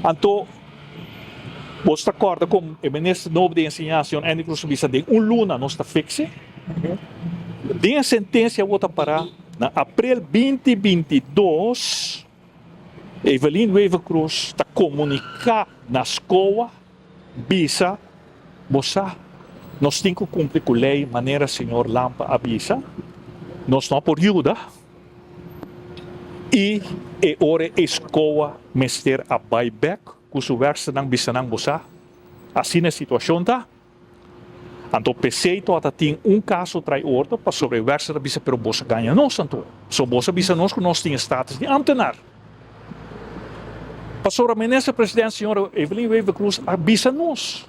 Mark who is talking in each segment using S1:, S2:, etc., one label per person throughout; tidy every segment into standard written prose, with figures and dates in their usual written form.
S1: Anto bo ta corda con e minister nobo di enseñansa, Andy Croes, a bisa den un luna nos ta fix e. Den sentencia bo ta para na april 2022, Evelyn Wever-Croes ta comunica na SCOA, bisa: "Bo sa, nos tin cu cumpli cu ley manera señor Lampe a bisa, nos no por yuda y e ora SCOA mester a bay back cu su werksternan, bisa nan: 'Bo sa, asina e situacion ta.'" Anto p'esey ta tin un caso trai otro pa sobre werkster bisa, pero boso a gaña nos anto. So boso a bisa nos cu nos tin status di ambtenaar. Pa sobre minister president señor Evelyn Wever-Croes a bisa nos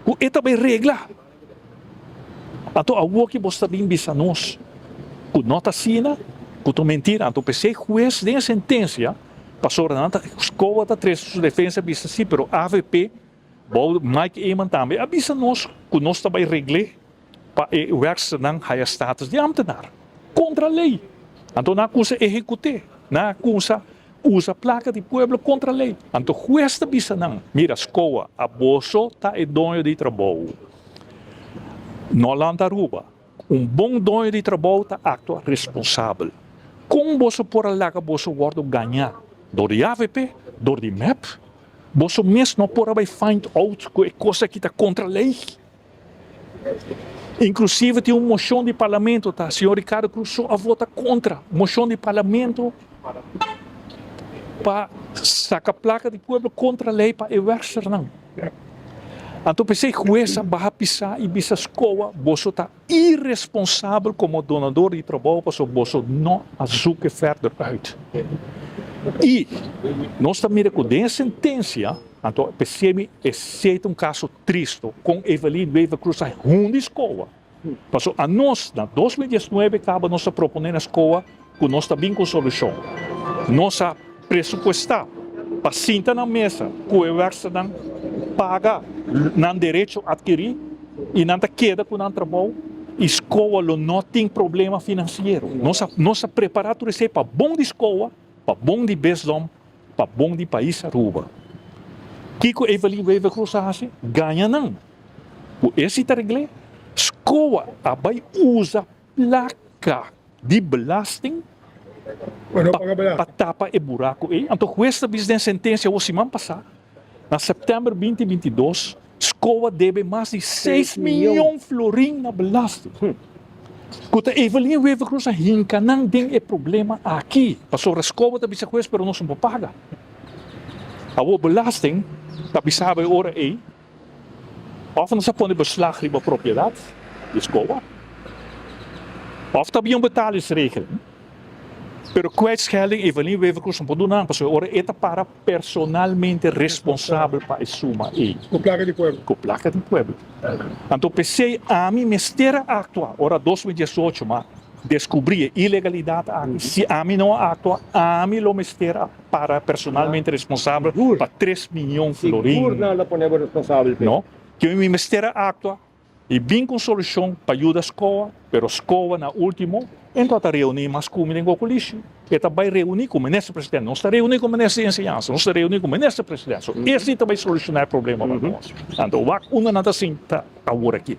S1: cu e ta bay regla. Anto awo cu boso ta bin bisa nos cu no ta asina, cu ta mentira. Anto p'esey hues den sentencia pa sobre nan ta SCOA ta trece su defensa, bisa si, pero AVP bou Mike Eman tambe a bisa nos cu nos ta bay regla pa e werksternan haya status di ambtenaar. Contra ley. Anto nan a cuminsa ehecuta. Nan a cuminsa usa placa di pueblo contra ley. Anto hues ta bisa nan: "Mira, SCOA, abo ta e doño di trabou. No lanta Aruba. Un bon doño di trabou ta actua responsabel. Con boso por a laga boso wordo gaña? Door di AVP, door di MEP, boso mes no por a find out cu e cos aki ta contra ley?" Inclusive tin un mocion di parlamento, ta? Señor Ricardo Croes a vota contra. Mocion di parlamento pa saca placa di pueblo contra ley pa e werksternan. Anto p'esey hues a baha pisa y bisa SCOA: "Boso ta irresponsabel como dunador di trabou, paso boso no a zoeken verder uit." Y nos ta mira cu den sentencia, anto p'esey esey ta un caso tristo, cu Evelyn Wever-Croes a hundi SCOA. Paso anos, na 2019, caba nos a propone na SCOA cu nos ta bin cu solucion. Nos a presupuesta pa sinta na mesa cu e werksternan, paga nan derecho adkiri y nan ta keda cu nan trabou y SCOA lo no tin problema financiero. Nos a prepara tur esey pa bon di SCOA, pa bon di bisdom, pa bon di pais Aruba. Kico Evelyn Wever-Croes a haci? Gaña nan. Cu esey ta regla, SCOA a bay usa placa di belasting pa tapa e buraco ey. Anto hues ta bisa den sentencia o siman pasa, na september 2022, SCOA debe mas di 6 miyon florin na belasting. Cu ta Evelyn Wever-Croes a hinca nan den e problema aki. Pasobra SCOA ta bisa hues, pero nos no paga. Awo belasting ta bisa e ora ey, of nos a pone beslag riba propiedad di SCOA, of ta un betalingsregeling. Pero kwijtschelding Evelyn Wever-Croes no por duna, pasobra ora e ta para personalmente responsabel pa e suma ey.
S2: Cu placa di pueblo.
S1: Cu placa di pueblo. Anto p'esey ami mester a actua, ora 2018 m'a descubri ilegalidad aki. Si ami no actua, ami lo mester a para personalmente responsabel pa 3 miyon florin.
S3: Sigur nan lo pone responsabel.
S1: No? Cu mi mester a actua y bin cu solucion pa yuda SCOA, pero SCOA na ultimo, anto ta reuni mas cu mi den Cocolishi. E ta bay reuni cu minister presidente. Nos ta reuni cu minister di enseñansa, nos ta reuni cu minister presidente. So, esey ta bay soluciona e problema pa nos. Anto, wak unda nan ta sinta awor aki.